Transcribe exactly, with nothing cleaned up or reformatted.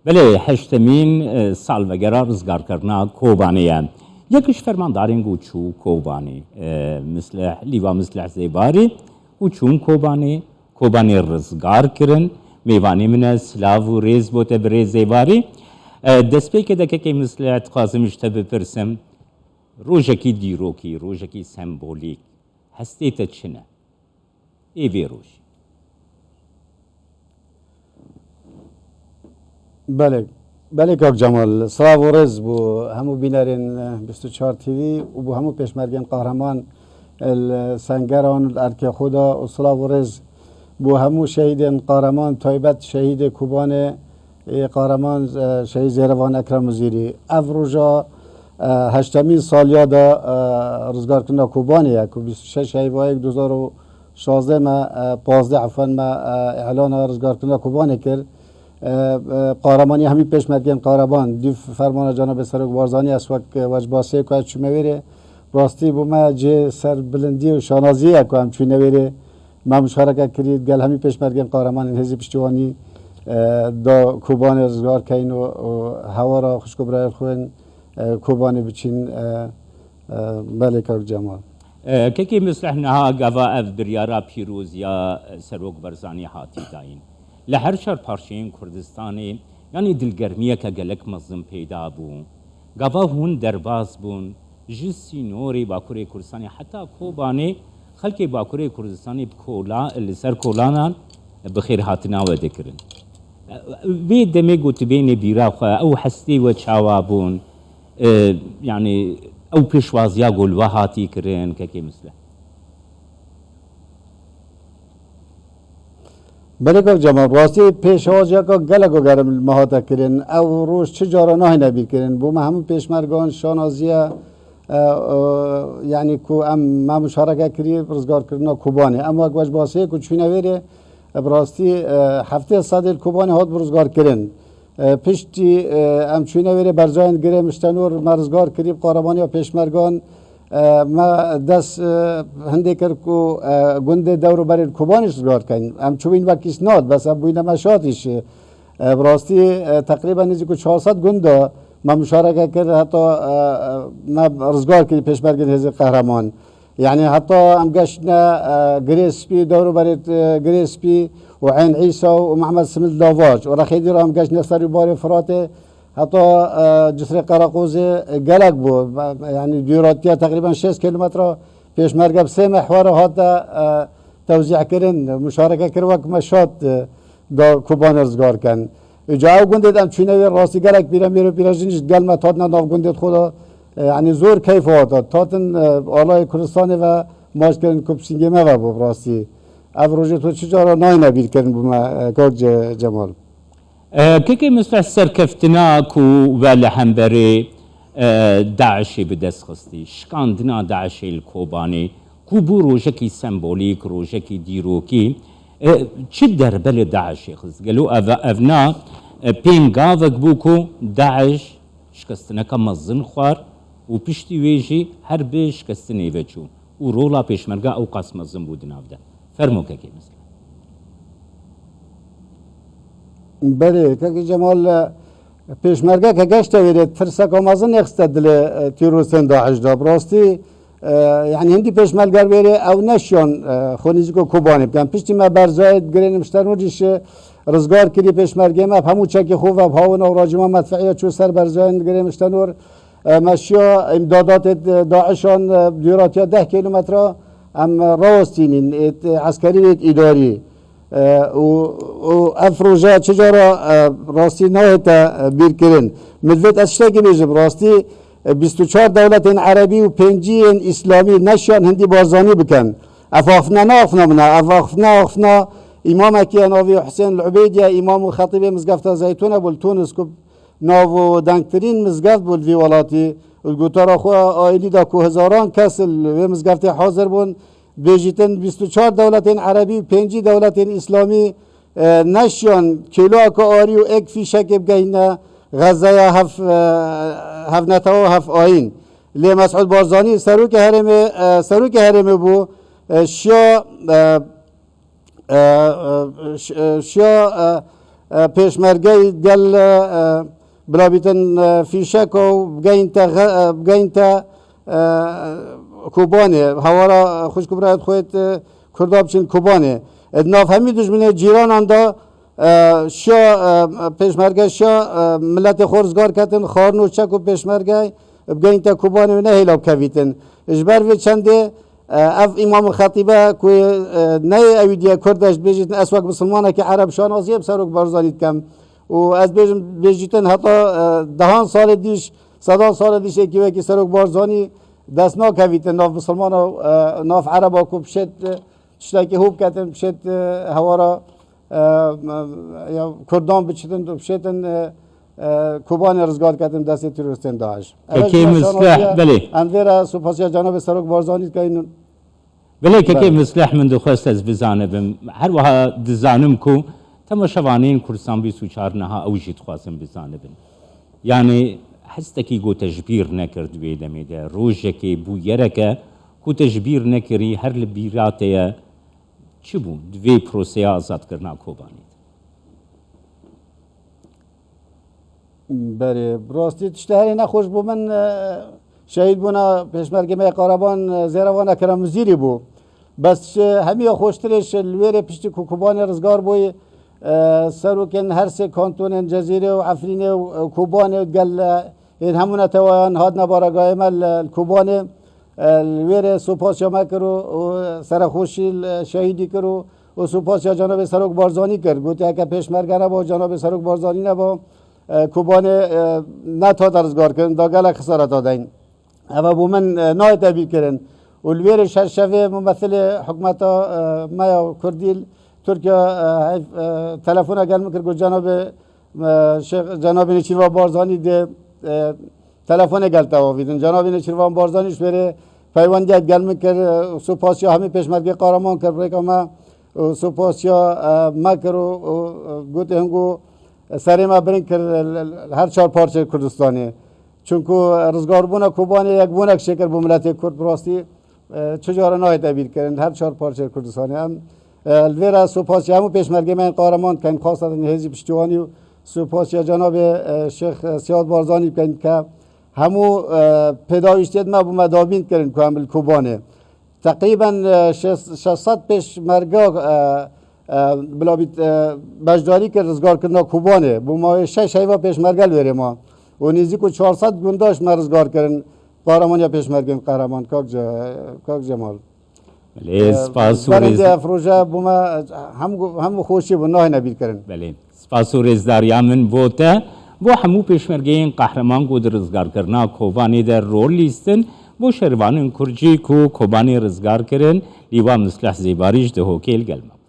Belê, heştemîn, e, salvegera rizgarkirina Kobanê ye. Yek ji fermandarên ku çû Kobanê, e, Mislih, Lîva Mislih Zêbarî û çûn Kobanê, Kobanê rizgar kirin. Mêvanê min e, silav û rêz bo te birêz Zêbarî. E, destpêkê de kekê Mislih dixwazim ji te bipirsim, rojekî dîrokî, rojekî sembolîk, hestê te çi ne? Ê vê rojê. Belê, belê kak Cemal. Silav û rêz bo hemû bînerên, eh, bîst û çar T V û bo hemû pêşmergên qahreman, eh, li Sengeran, li erkê xwe de û silav û rêz bo hemû şehîdên qahreman, taybet şehîdê Kobanê, ê qahreman, eh, şehîd Zêrevan Ekrem Muzîrî. Ev roja, eh, heştemîn saliya de, eh, rizgarkirina Kobanê ye ku bîst û şeş Heyvayê du hezar û şazdeh me, e, pazdeh efan me, e, îlana rizgarkirina Kobanê kir. E, e, qahremanî hemî pêşmergên qahreman, dîv fermana Cenabê Serok Barzanî, ez wek, e, wecbasê ku ez çûme wêrê, rastî bo me cihê serbilindî û şanaziyê ye ku em çûne wêrê. Me muşareke kirî gel hemî pêşmergên qahremanên hêzî piştîwanî, e, da Kobanê rizgar keyn û, û hewara xwişk û birayên xwe yên, e, Kobanê biçîn, e, e, belê kak Cemal. E, kekê Mislih, niha gava ev biryara pîroz ya Serok Barzanî hatî dayîn. Li her çar parçeyên Kurdistanê, yanî dilgermiyeke gelek mezin peyda bû. Gava hûn derbas bûn ji sînorê Bakurê Kurdistanê heta Kobanê, xelkê Bakurê Kurdistanê bi kola, li ser kolanan bi xêrhatina we dikirin. Vê demê ku tu bênê bîra xwe, ew hestê we çawa bûn? E, yanî ew pêşwaziya ku li we hatî kirin, kekê Mislih? Belê kak Cemal, rastî pêşwaziyeka gelek ku gerim li me hate kirin. Ew roj çi cara nahêne bîrkirin. Bo me hemû pêşmergan şanaziye, e, e, yanî ku em me muşareke kirî rizgarkirina Kobanê. Em wek wecbasê ku çûne wêrê, e, bi rastî, e, heftê sedê li Kobanê hat bi rizgarkirin. E, piştî, e, em çûne wêrê berzayên Girê Miştenor me rizgar kirî bi qahremanî ya pêşmergan, e, me dest, e, hindê kir ku, e, gundê dewr û berê li Kobanê rizgar kein. Em çûbîn wek îsnad, bes em bûyne me şatî jî. E, bi rastî, e, teqrîben nêzîk û çar sed gund de me muşareke kir, heta, e, e, me rizgar kirî pêşmergên Hêzên Qehreman. Yanî heta em geştine, e, Girê Spî, dewr û berê, e, Girê Spî û Eyn Îsa û Mehmed Simid Lavac û rexê dî re em geştine serî barê Firatê, heta, e, Cisrê Qeraqozê, e, gelek bû. Yanî dûratiya teqrîben şêst kîlometre pêşmerge bi sê mehwera hate, e, tewzîh kirin, muşareke kir wek me şat, e, da Kobanê rizgar ken. Îca ew gundê de em çûne wê rastî gelek pîremêr û pîrejin jî digel me hatine nav gundê xwe de, e, yanî zor keyf hate. Hatin, e, alayê Kurdistanê ve maç kirin ku bi sîngê me ve bû bi rastî. Ev rojê tu çi cara nayne bîrkirin bo me, e, kak Ce-, Cemal. E, kekê Mislih, serkeftina ku we li hemberê, e, DAIŞê bi dest xistî, şikandina DAIŞê li Kobanê, ku bû rojekî sembolîk, rojekî dîrokî, e, çi derbe li DAIŞê xist? Gelo ev, evna, e, pêngavek bû ku DAIŞ şikestineke mezin xwar û piştî wê jî her bi şikestinê ve çû û rola pêşmerga ew qas mezin bû di nav de? Fermo kekê Mislih. Belê, kekê Cemal, e, pêşmergeke geşte wêrê tirseka mezin nexiste dilê, e, tîroristên DAIŞ de. Bi rastî, e, yanî hindî pêşmerger wêrê ew neşiyan, e, xwe nêzîka Kobanê bikin. Piştî me berzayê Girê Miştenor jî rizgar kirî pêşmergê me, bi hemû çekê xwe ve bi hawina û racîma medfeya çû ser berzayên Girê Miştenor. E, me şiya îmdadatê DAIŞan, e, dûratiya deh kîlometre em rawestînîn, ê, ê eskerî ê îdarî. E, û, û ev proje çi cara, e, rastî nahête, e, bîrkirin. Min divêt ez tiştekî bêjim, rastî, e, bîst û çar dewletên erebî û pêncî yên îslamî neşiyan hindî barzanî bikin. Ev axiftina ne axiftina min e, ev axiftina, axiftina îmamekî ye navê Husên El Ubeydiye, îmam û xetîbê mizgefta Zeytûne bû li Tunis ku nav û dengtirîn mizgeft bû li vî welatî. Li gotara xwe aîlî de ku hezaran kes li wê mizgeftê hazir bûn, bêjîtin bîst û çar dewletên erebî û pêncî dewletên îslamî, e, neşiyan kêloyeke arî û êk fîşekê bigehîne Xezeya hev, e, hevnetewa û hev ayîn. Lê Mesûd Barzanî serokê herêmê, e, serokê herêmê bû, e, şiya, e, e, e, ş-, e, şiya, e, e, pêşmergeyî gel, e, e, bilabîtin, e, fîşeko û bigeyîn te xe-, e, bigeyîn te, e, Kobanê. Hewara, e, xwişk û birayê xwe yê, e, Kurda biçin Kobanê. E, di nav hemî dijminê cîranan de, e, şiya, e, pêşmerge şiya, e, miletê xwe rizgar ketin, xwarin û çek û pêşmergeyî bigeyîn te Kobanê û nehêla bikevîtin. Ji ber vê çendê, e, ev îmam û xetîbe ku, e, neyê ewî diye Kurd e, ji bêjîtin, ez wek misilmanekî Ereb şanaziyê bi Serok Barzanî dikem. Û ez bêjim, bêjîtin heta, e, dehan salê dîş, sedan salê dîş êkî wekî Serok Barzanî dest nakevîtin nav misilmana, e, nav Ereba ku bişêt, e, tiştekî hû biketin, bişêt, e, hewara, e, ya Kurdan biçitin, bişêtin, e, e, Kobanê rizgar ketin destê teroristên DAIŞ. Ev Kekê şaşan Misleh, diye, belê. Em vê re supasiya cenabê Serok Barzanî dikeyin. Belê, kekê Belê. Misleh, min dixwest ez bizanibim. Her wiha dizanim ku temaşevanên Kurdistan bîst û çar niha ew jî dixwazin bizanibin. Yani hestekî ku te ji bîr nekir di wê demê de, rojekê bûyereke ku te ji bîr nekirî, her li bîra te ye, çi bû di vê proseya azadkirina Kobanê de? Berê, bi rastî tiştê herî nexweş bû min, e, şehîd bûna pêşmergê me Qaraban, e, Zêrevan Ekrem Wizîrî bû. Bes ji hemî ya xweştirê ji li wêrê piştî ku Kobanê rizgar bûyî, e, serokên her sê kantonên Cezîrê û Efrînê û, e, Kobanê û gel, e, ên hemû netewayan hatine baragayê me li, li Kobanê. E, li wê rê supasiya me kir û, û serexweşî li şehîdî kir û, û supasiya cenabê Serok Barzanî kir. Gotiye, heke pêşmerge neba, cenabê Serok Barzanî neba, e, Kobanê, e, nehate rizgarkirin, da gelek xisareta deyn. Eva bû min, e, nayête bîrkirin. Û li wê rê şer şevê mumethilê hikûmeta, e, me ya Kurdî li Tirkiye, e, heyf, e, telefona gel min kir, got, cenabê, e, Şêx, cenabê Nêçîrvan Barzanî dê, e, telefonê gel tewavîtin. Cenabê Nêçîrvan Barzanî ji wê rê peywendiyek gel min kir, e, supasiya hemî pêşmergê Qaraman kir, rêka me, û supasiya, e, me kir û, û, e, gotê hingo serê me bilind kir, e, li, li her çar parçeyê Kurdistanê. Çunku, e, rizgarbûna Kobanê yek bonek çêkir bo miletê Kurd bi rastî. E, çi cara nayête bîrkirin, her çar parçeyê Kurdistanê. Em, e, li vê re supasiya hemû pêşmergê me yên qahreman dikin, xaseten hêzî piştîwanî û supasiya cenabê, e, Şêx, e, Siyad Barzanî bikin ke hemû, e, pêdawîstiyê me bo me dabîn kirin ku em li Kobanê. Teqrîben, e, şeş, şeş sed pêşmerge, e, e, bila bît, e, beşdarî kir rizgarkirina Kobanê. Bo mawê şeş heyva pêşmerge li wêrê ma. Û nêzîk û çar sed gundaş me rizgar kirin. Qahramaniya pêşmergên qehreman, kak Ce-, kak Cemal. Belê, e, spas û berê rêz- de ev roje bo me, e, hem, hem xweşî bû, nahêne bîrkirin. Belê, spas û rêzdariya min bo te, bo hemû pêşmergeyên qehreman ku di rizgarkirina Kobanê de rol lîstin, bo şervanên Kurd jî ku Kobanê rizgar kirin, Lîwa Misleh Zêbarî ji Dihokê li gel me bû.